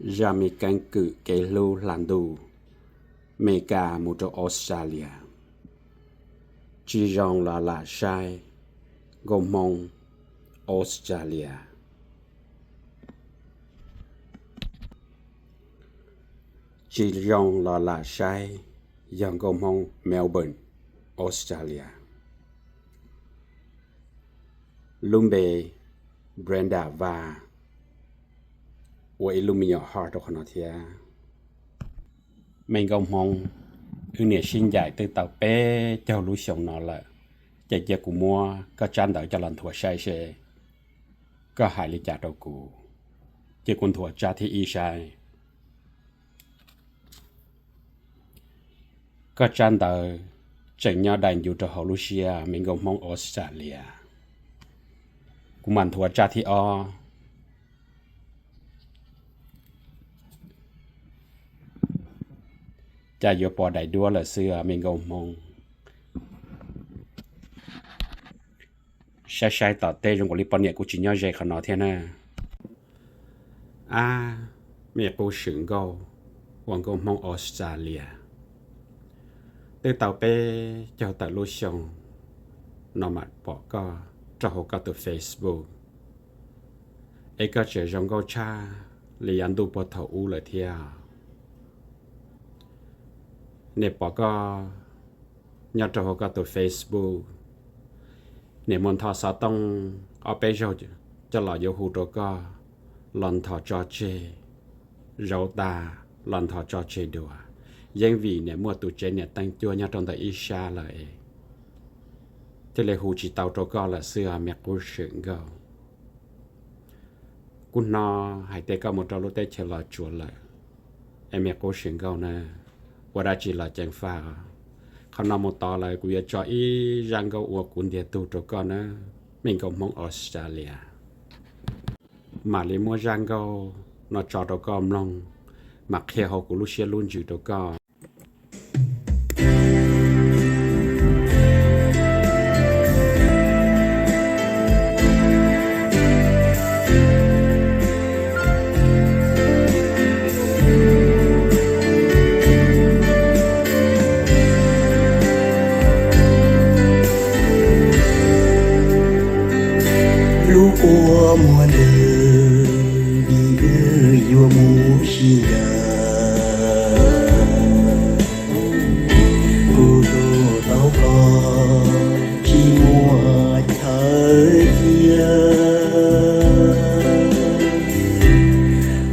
Zaj me keeb kwm kev hlub hla ntuj, Mes Kas mus rau Australia. Tsis zoo los lam saib, Nkauj Hmoob Australia. Tsis zoo los lam saib, yog Nkauj Hmoob Melbourne, Australia. Lub npe Brenda Vaj, ua ib lub me nyuam heart rau qhov no thiab. Me nkauj Hmoob, wb niam sib ncaim twb tau peb caug lub xyoo no lawm, ces cia kuv muab koj tsab ntawv coj los nthuav saib seb koj hais li cas rau kuv. Ces kuv nthuav tsab thib ib saib. Koj tsab ntawv tseem nyob dai ncuv rau hauv lub siab, me nkauj Hmoob Australia. Kuv mam nthuav tsab thib ob. Cas yuav pom daim duab lawm xwb, me nkauj Hmoob. Saib saib tom teb zoo nkaus li poj niam kuv tsis nyob ze qhov no thiab na. Ab, me qub swm nkauj, ua nkauj Hmoob Australia, twb tau peb caug tawm lub xyoo no mam pom koj rau hauv koj tus Facebook, es koj tseem zoo nkauj tshaj li yav ntuj puag thaum ub lawm thiab. Niam pom koj nyob rau hauv koj tus Facebook, niam muaj ntho xov tooj ob peb zaug coj los yuav hu rau koj los nthos tso tseg, zauv tas los nthos tso tseg dua. Yeej vim niam muaj tus tsev niam teej cuab nyob rau ntawm ib sab lawm, thiaj li hu tsis tau rau koj lawm xwb os me qub swm nkauj. Kuv hnov hais tias koj mus rau lub teb chaws Los Tsuas lawm, es me qub swm nkauj na, ua dab tsi los ceev faj os. Qhov no mus tod lawm kuv yuav tso ib zaj nkauj ua kuv ntiag tug rau koj na, me nkauj Hmoob Australia. Mam li muab zaj nkauj no tso rau koj mloog, mam qhia hauv kuv lub siab lub ntsws rau koj. Lub kua muag ntws, vim wb yuav mus sib ncaim. Kuv hlub tau koj tsis muaj chaw cia.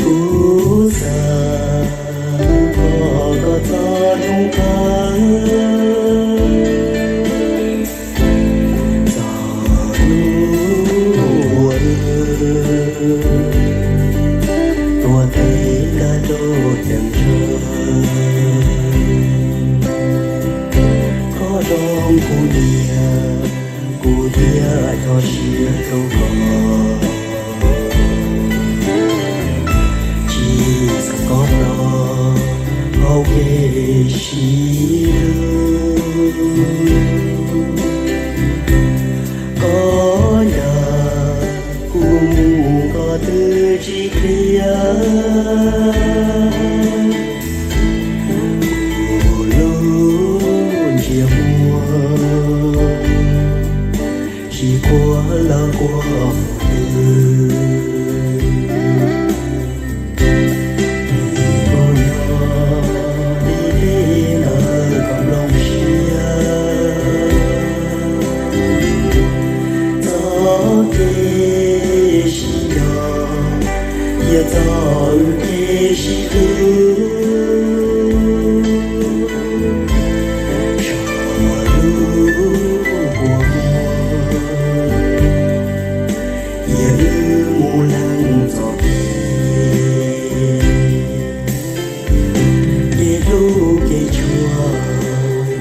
Kuv xav koj, koj txoj hmoov kawg. Txog hnub uas wb tuag tes nkag rau ceem tsawv, koj zoo kuv niam, kuv thiaj tso siab rau koj. Tsis xav koj los hauv kev sib hlub, koj ncaim kuv mus koj twb tsis qhia. Kuv lub ntsiab muag tsis quaj los quaj mus twg. Kuv nyob deb deb ntawm koj nplooj siab, txoj kev sib nco thiab txoj kev sib hlub, tso lub kua muag, cia wb mus leej txoj kev. Kev hlub kev tshua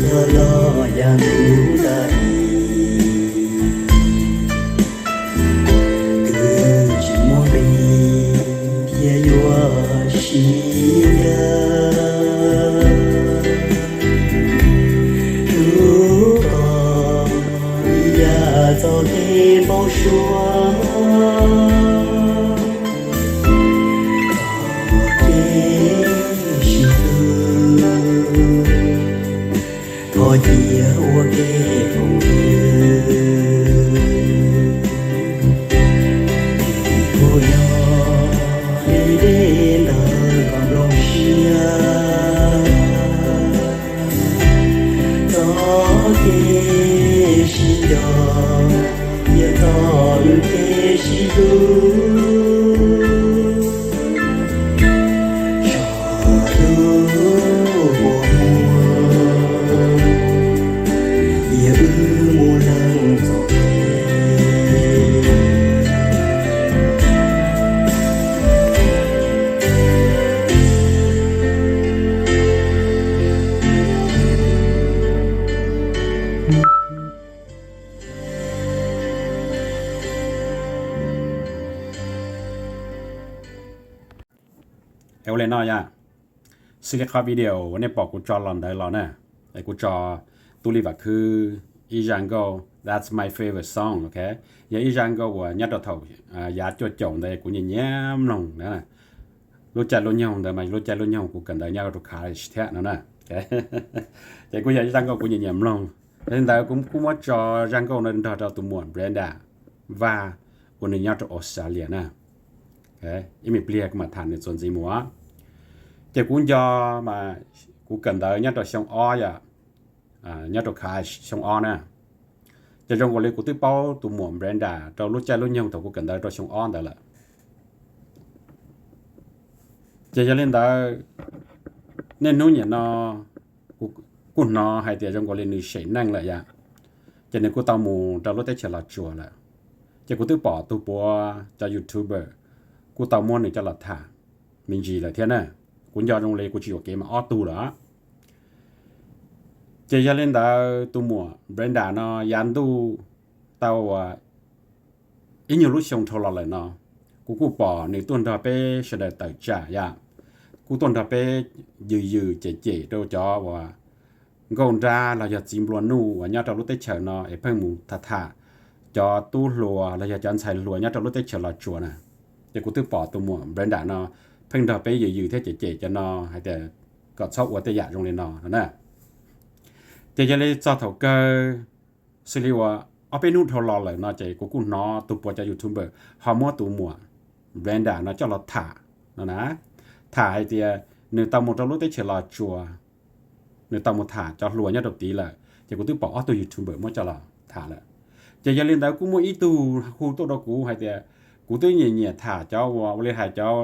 yog los yav ntuj tas li, twb tsis muaj nqis thiab yuav sib ncaim. Hlub koj ib yam txoj kev npau suav, txog Tias ua ke thaum twg kuj yog deb deb ntawd kom nplooj siab. Txoj kev sib nco, yog txoj kev sib hlub. Txog lub kua muag, cia wb mus leej txoj kev. Es ua li no yom, xws li qhov video uas nej pom kuv tso los ntawd los na, es kuv tso Tub Lis Vam Khwb ib zaj nkauj That's My Favorite Song, ok, yog ib zaj nkauj uas nyob rau thaum yav cuaj caum ntawd kuv nyiam nyiam mloog na. Lub caij lub nyoog ntawd mas lub caij lub nyoog kuv kawm ntawv nyob rau college thiab no na. Ces kuj yog ib zaj nkauj kuv nyiam nyiam mloog. Yog li ntawd kuv kuj muab tso zaj nkauj no nrog rau tus muam Brenda Vaj uas nws nyob rau Australia na. Ib me pliag kuv mam tham nws txuas ntxiv mus. Ces kuv nco mas kuv kawm ntawv nyob rau xyoo ob yom, nyob rau college xyoo ob na. Ces zoo nkaus li kuv twb paub tus muam Brenda rau lub caij lub nyoog thaum kuv kawm ntawv rau xyoo ob ntawd lawm. Ces yog li ntawd, niaj hnub nim no kuv kuj hnov hais tias zoo nkaus li nws sem neej lawm yom, ces nws kuj tau mus rau lub teb chaws Los Tsuas lawm. Ces kuv twb pom tus puav cov YouTuber kuj tau muab nws coj los tham me ntsis lawm thiab na. Kuv nco zoo li kuv tsis yuam kev mas ob tug lawm. Ces yog li ntawd tus muam Brenda no yav ntuj tau ua ib nyuag lub xyoo dhau los lawm no, kuv kuj pom nws tuaj nrog peb sawv daws tawm tsam yom, kuj tuaj nrog peb yws yws cem cem rau cov uas nkauj nrab los yog txiv nplua nuj uas nyob rau lub teb chaws no es pheej mus tham tham cov tub hluas los yog cov ntxhais hluas nyob rau lub teb chaws Los Tsuas na. Ces kuv twb pom tus muam Brenda no pheej nrog peb yws yws thiab cem cem cov no hais tias kom txhob ua tej yam zoo li no no na. Ces yog li txog thaum kawg, xws li uas ob peb hnub dhau los lawm no ces kuv kuj hnov tus puav cov YouTuber ho muab tus muam Brenda no coj los tham no na, tham hais tias nws tau mus rau lub teb chaws Los Tsuas, nws tau mus tham cov hluas nyob rau tid lawm. Ces kuv twb pom ob tug YouTuber muab coj los tham lawm. Ces yog li ntawd kuj muaj ib tug hu tuaj rau kuv hais tias kuv twb nyiam nyiam tham cov uas ua li hais cov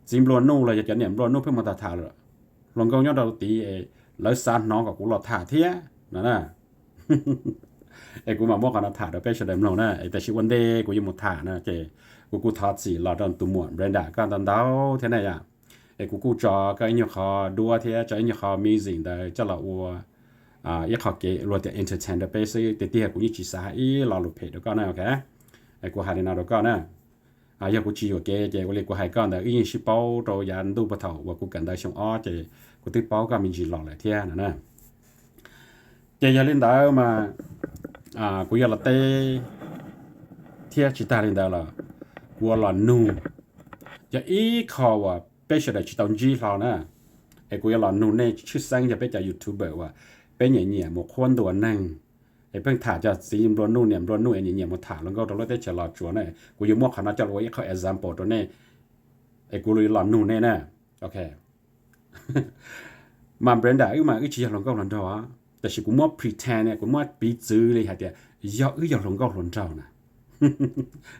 txiv nplua nuj los yog cov niam nplua nuj pheej mus tham tham hluas nkauj nyob rau tid, lawv xav hnov kom kuv los tham thiab no na. Es kuv mam muab qhov no tham rau peb sawv daws mloog na, es tam sim ua ntej kuv yuav mus tham no ces kuv kuj thov txim los rau tus muam Brenda koj ntau ntau thiab na yom. Es kuv kuj tso koj ib nyuag qhov duab thiab tso ib nyuag qhov music ntawd coj los ua ib qho kev luag tias entertain rau peb xwb, tiag tiag kuv yeej tsis xav hais ib lo lus phem rau koj na, ok. Es kuv hais li no rau koj na, yog kuv tsis yuam kev ces ua li kuv hais koj ntawd wb yeej sib paub rau yav ntuj puag thaum uas kuv kawm ntawv xyoo ob ces kuv twb paub koj me ntsis los lawm thiab no na. Ces yog li ntawd mas kuv yuav los teb thiab tsis tag li ntawd los kuv yuav los nug, yog ib qho uas peb sawv daws tsis tau ntsib hlo na, es kuv yuav los nug nej tshwj xeeb yog peb cov YouTuber uas peb nyiam nyiam mus qhuab ntuas neeg, es pheej tham cov txiv nplua nuj niam nplua nuj es nyiam nyiam mus tham hluas nkauj rau lub teb chaws Los Tsuas na. Kuv yuav muab qhov no coj los ua ib qho example rau nej, es kuv yuav los nug nej na, ok. Mas Brenda wb mas wb tsis yog hluas nkauj hluas nraug, tab sis kuv muab pretend, kuv muab piv txwv li hais tias yog wb yog hluas nkauj hluas nraug na.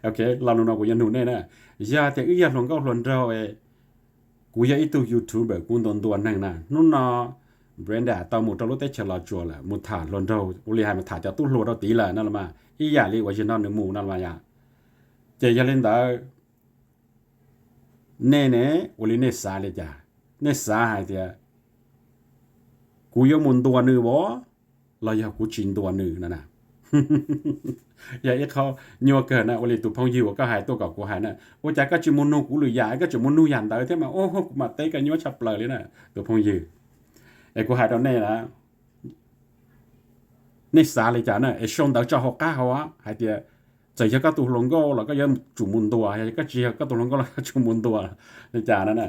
Ok, lo lus no kuv yuav nug nej na, yog tias wb yog hluas nkauj hluas nraug, kuv yog ib tug YouTuber kuv ntuas ntuas neeg na, hnub no Brenda tau mus rau lub teb chaws Los Tsuas lawm, mus tham hluas nraug, ua li hais mus tham cov tub hluas rau tid lawm no los mas ib yam li uas zaum no nws mus no los mas yom. Ces yog li ntawd, nej ne, ua li nej xav li cas? Nej xav hais tias kuv yuav mus ntuas nws as los yog kuv tsis ntuas nws no na? Yog ib qho nyuaj kawg na, ua li tus phooj ywg uas koj hais tuaj kom kuv hais na, ua cas koj tsis mus nug kuv lwm yam, koj tseem mus nug yam ntawd thiab mas, kuv mam teb koj nyuaj tshaj plaws li na, tus phooj ywg. Es kuv hais rau nej na, nej xav li cas na, es sau ntawv tso hauv qab hauv hais tias txawm yog koj tus hluas nkauj los koj yuav tsum mus ntuas, yog koj tsis yog koj tus hluas nkauj los koj tsum mus ntuas li cas no na.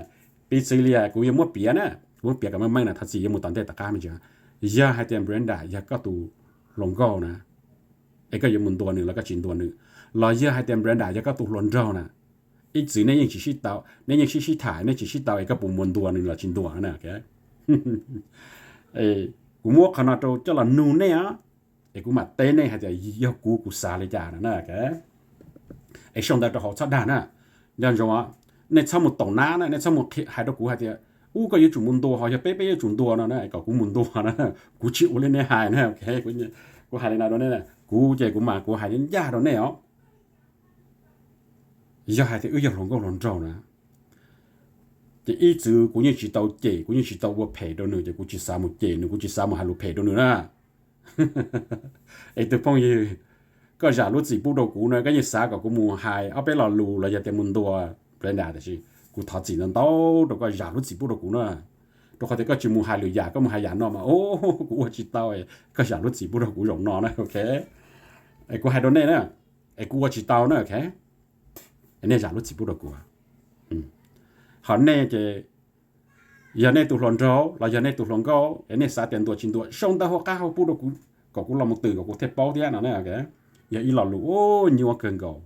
Piv txwv li kuv yuav muab piav na, kuv muab piav kom meej meej na, thov txim yuav mus tom ntej tom qab me ntsis. Yog hais tias Brenda yog koj tus hluas nkauj na, es koj yuav mus ntuas nws los koj tsis ntuas nws, los yog hais tias Brenda yog koj tus hluas nraug na, ib txwm nej yeej tsis sib tau, nej yeej sib sib tham, nej tsis sib tau es koj puas mus ntuas nws los tsis ntuas na? Kuv muab qhov no rau coj los nug nej os, es kuv mam teb nej hais tias yog kuv, kuv xav li cas no na. Es sau ntawv rau hauv txhob dag na. Nco ntsoov, nej txhob mus taum nab na, nej txhob mus hais rau kuv hais tias, ub, koj yuav tsum mus ntuas, ho yog peb, peb yuav tsum ntuas no na, kom kuv mus ntuas no. Kuv tsis ua li nej hais na. Kuv hais li no rau nej, kuv ces kuv mas kuv hais ncaj rau nej os. Yog hais tias wb yog hluas nkauj hluas nraug na, ces ib txwm kuv yeej tsis tau cem, kuv yeej tsis tau ua phem rau nws, ces kuv tsis xav mus cem nws, kuv tsis xav mus hais lus phem rau nws na. Es tus phooj ywg, koj zam lub txim pub rau kuv no, koj yeej xav kom kuv mus hais ob peb lo lus los yog tias mus ntuas Brenda, tiam sis kuv thov txim ntau ntau rau koj zam lub txim pub rau kuv na. Rau qhov tias koj tsis mus hais lwm yam, koj mus hais yam no mas, o, kuv ua tsis tau, koj zam lub txim pub rau kuv zaum no na, ok? Es kuv hais rau nej na, es kuv ua tsis tau na, ok? Nej zam lub txim pub rau kuv. Ho nej ces, yog nej tus hluas nraug los yog nej tus hluas nkauj es nej xav tias ntuas tsis ntuas, sau ntawv hauv qab hauv pub rau kuv, kom kuv los mus twm kom kuv thiaj paub thiab no na. Yog ib lo lus nyuaj kawg nkaus.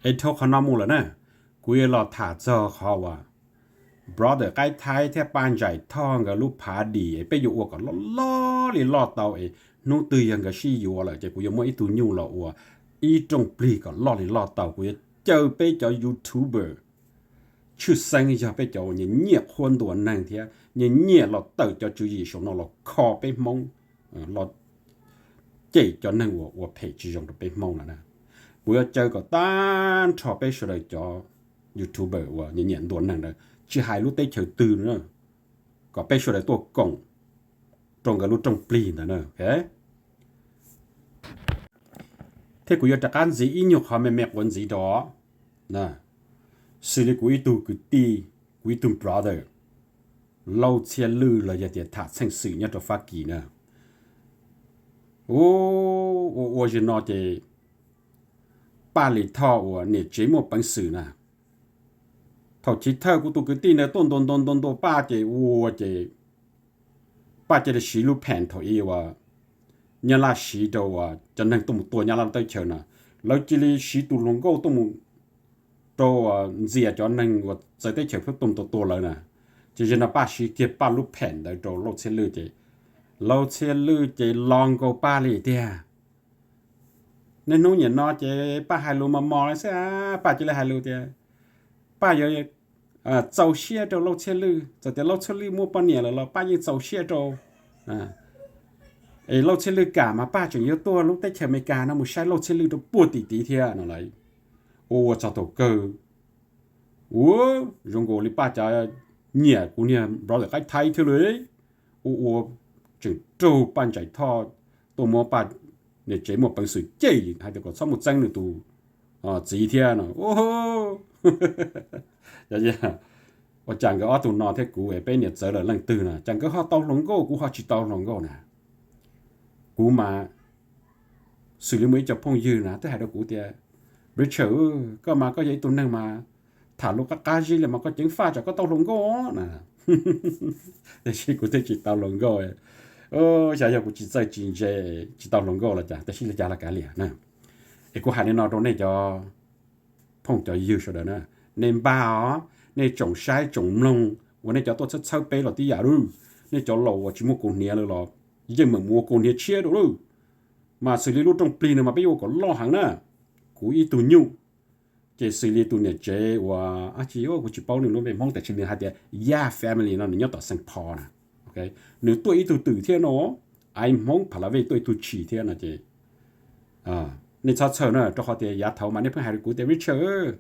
Es dhau qhov no mus lawm na, kuv yuav los tham txog qhov uas brother Qaib Thaib thiab Paj Ntsaim Thoj nkawd lub party es peb yuav ua kom loj loj li loj tau, es hnub twg yog nkawd sib yuav lawm ces kuv yuav muaj ib tug nyuj los ua ib rooj plig kom loj li loj tau. Kuv yuav caw peb cov YouTuber tshwj xeeb yog peb cov uas nyiam nyiam qhuab ntuas neeg thiab nyiam nyiam los tawm cov tswv yim saum no los kho peb Hmoob, los cem cov neeg uas ua phem tsis zoo rau peb Hmoob no na. Kuv yuav caw kom tag nrho peb sawv daws cov YouTuber uas nyiam nyiam ntuas neeg ntawd, tsis hais lub teb chaws twg na, kom peb sawv daws tuaj koom rau nkawd lub rooj plig ntawd na. Thiab kuv yuav rov qab ntxiv ib nyuag qhov me me quav ntxiv rau, xws li kuv ib tug kwv tij, kuv ib tug brother, Lauj Txhiaj Lwj los yog tias tham txheej xwm nyob rau Fab Kis na. Ua ua zim no ces Paj Lis Thoj uas niam tsev muaj peev xwm na, thaum chiv thawj kuv tus kwv tij ntawd tuaj ntuas ntuas ntuas ntuas Paj ces ua ces Paj cia li siv lub pheem thaum ub uas Nyab Laj siv rau uas cov neeg tuaj mus tua Nyab Laj lub teb chaws na, lawv cia li siv tus hluas nkauj tuaj mus rau ntxias cov neeg uas txawv teb chaws tuaj mus tua tua lawv na. Ces zim no Paj siv kiag Paj lub pheem ntawd rau Lauj Txhiaj Lwj ces Lauj Txhiaj Lwj ces los nkaus Paj li tiag. Niaj hnub niaj no ces Paj hais lus mos mos xwb, Paj cia li hais lus tias Paj yuav txaus siab rau Lauj Txhiaj Lwj, txawm tias Lauj Txhiaj Lwj muaj poj niam lawm los Paj yeej txaus siab rau. Es Lauj Txhiaj Lwj kam mas Paj tseem yuav tuaj lub teb chaws Amelikas no mus saib Lauj Txhiaj Lwj rau puag tim tid thiab no lawm. Ua ua txog thaum kawg, ua zoo nkaus li Paj cov nyiam kuv niag brother Qaib Thaib thiab li. Ua ua tseem raug Paj Ntsaim Thoj tuaj muab Paj niam tsev muaj peev xwm cem hais tias kom txhob mus txeeb nws tus txiv thiab no. Ua cas nkawd ob tug no thiab kuv es peb niam txawv lawm leej twg na, cas nkawd ho tau hluas nkauj kuv ho tsis tau hluas nkauj na? Kuv mas xws li muaj ib co phooj ywg na twb hais rau kuv tias, Richard, koj mas koj yog ib tug neeg mas tham lus qab qab zib li mas koj ceev faj tsam koj tau hluas nkauj na. Tiam sis kuv twb tsis tau hluas nkauj. Xyov yog kuv tsis txawj tsis ntse tsis tau hluas nkauj los cas, tab sis li cas los kav liam na. Es kuv hais li no rau nej cov phooj cov ywg sawv daws na, nej npaj os, nej tsoom saib tsoom mloog uas nej cov tuaj txhawb txhawb peb los tib yam lawm, nej cov laus uas tsis muaj kaus hniav lawm los yeej meem mus ua kaus hniav tshiab rau lawm. Mas xws li lub rooj plig no mas peb yuav ua kom loj heev na. Kuv ib tug nyuj, ces xws li tus niam tsev uas, a, tsis, kuv tsis paub nws lub npe Hmoob, tiam sis nws hais tias Yaj family no nws nyob tom Saint Paul na. Nws tuaj ib tug twm thiab no, Aiv Hmoob Pha La Vej tuaj ib tug tshis thiab no ces nej txhob txhawj na, rau qhov tias yav thaud mas nej pheej hais rau kuv tias, Richard,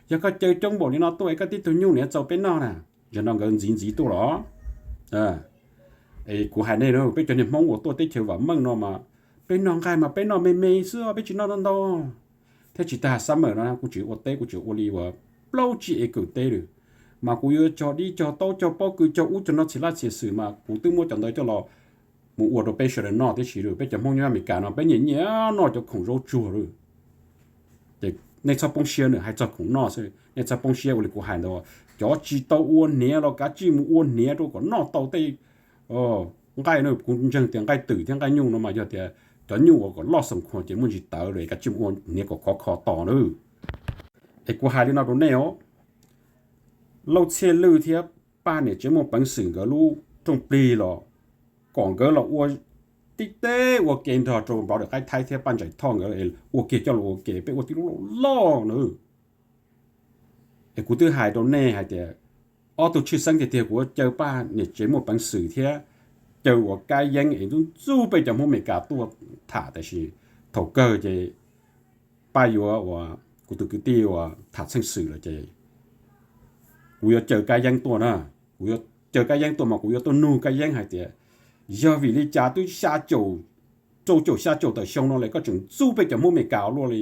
yog koj caw coob npaum li no tuaj es koj tib tug nyuj nws yuav txaus peb noj na? Zaum no nkawd ntxiv ntxiv tuaj los. Es kuv hais nej na, peb cov niag Hmoob uas tuaj teb chaws vam meej no mas, peb noj nqaij mas peb noj me me xwb, peb tsis noj ntau ntau. Thiab tsis tas summer no kuv tsis ua teb, kuv tsis ua li uas plaub tsib acre teb lawm, mas kuv yuav cog dib cog taub cog pob kws cog ub cog no txhia laj txhia xwm mas kuv twb muab cov ntawd coj los mus ua rau peb sawv daws noj tib si lawm. Peb cov Hmoob nyob Amelikas no peb nyiam nyiam noj cov khoom zaub tsuag lawm. Ces nej txhob poob siab na, hais txog khoom noj xwb nej txhob poob siab ua li kuv hais ntawd. Cov tsis tau ua hniav los kav tsij mus ua hniav rau kom noj tau tej nqaij no kuv ntseeg tias nqaij twm thiab nqaij nyuj no mas yog tias cov nyuj uas kom loj xoom khuam ces muaj ntsis tawv lawm, kav tsij mus ua hniav kom khov kho tos nawb. Es kuv hais li no rau nej os, Lauj Txhiaj Lwj thiab Paj Niam Tsev Muaj Peev Xwm nkawd lub rooj plig los kom nkawd los ua tib teb ua ke nrog rau npawg Dawm Qaib Thaib thiab Paj Ntsaim Thoj nkawd ua kiag coj los ua ke, peb ua tib lub loj loj nawb. Es kuv twb hais rau nej hais tias ob tug tshwj xeeb tiag tiag kuv yuav caw Paj Niam Tsev Muaj Peev Xwm thiab caw uas Kab Yeeb es ntxub ntxub peb cov Hmoob Amelikas tuaj tham, tab sis thaum kawg ces Paj yuav uas kuv tus kwv tij uas tham txheej xwm lawm ces kuv yuav caw Kab Yeeb tuaj na. Kuv yuav caw Kab Yeeb tuaj mas kuv yuav tuaj nug Kab Yeeb hais tias yog vim li cas twb xya caum, rau caum xya caum tawm xyoo no lawm koj tseem ntxub peb cov Hmoob Amelikas ua luaj li.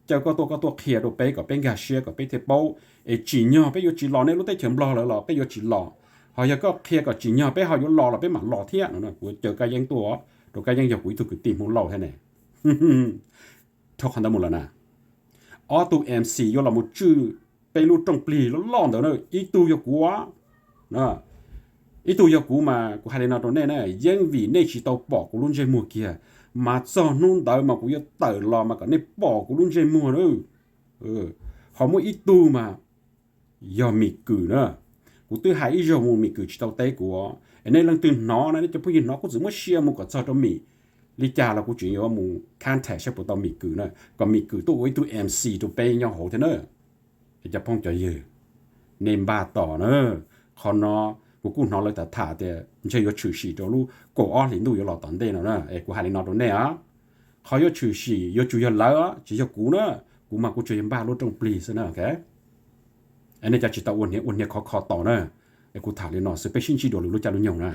Caw koj tuaj, koj tuaj qhia rau peb kom peb nkag siab kom peb thiaj paub, es tsim nyog peb yuav tsis los nej lub teb chaws Nplog lawm los peb yuav tsis los, ho yog koj qhia kom tsim nyog peb ho yuav los los peb mam los thiab no. Kuv caw Kab Yeeb tuaj, rau Kab Yeeb yog kuv ib tug kwv tij Hmoob Lauj thiab ne. Dhau qhov ntawd mus lawm na, ob tug M C yuav los mus tswj peb lub rooj plig loj loj ntawd na, ib tug yog kuv, ib tug yog kuv mas kuv hais li no rau nej na, yeej vim nej tsis tau pom kuv lub ntsej muag kiag, mas txog hnub ntawd mas kuv yuav tawm los mas kom nej pom kuv lub ntsej muag na. Ho muaj ib tug mas yog Mim Kwm na. Kuv twb hais ib zaug mus Mim Kwm tsis tau teb kuv, es nej leej twg hnov na, nej cov phooj ywg hnov kuj txwm muab share mus kom txog rau Mim. Li cas los kuv tseem yuav mus contact saib puas tau Mim Kwm na, kom Mim Kwm tuaj ua ib tug M C rau peb nyob hauv thiab na. Es cov phooj cov ywg, nej npaj tos na. Qhov no kuv kuj hnov lawv tham tham tias ntshe yuav tshwm sim rau lub kaum ob hlis ntuj yuav los tom ntej no na. Es kuv hais li no rau nej os, qhov yuav tshwm sim yuav tsum yog lawv, tsis yog kuv na. Kuv mas kuv tsuas yog npaj lub rooj plig xwb na. Es nej cov tsis tau ua hniav, ua hniav khov kho tos na. Es kuv tham li no xwb, peb sib ntsib dua lwm lub caij lub nyoog na.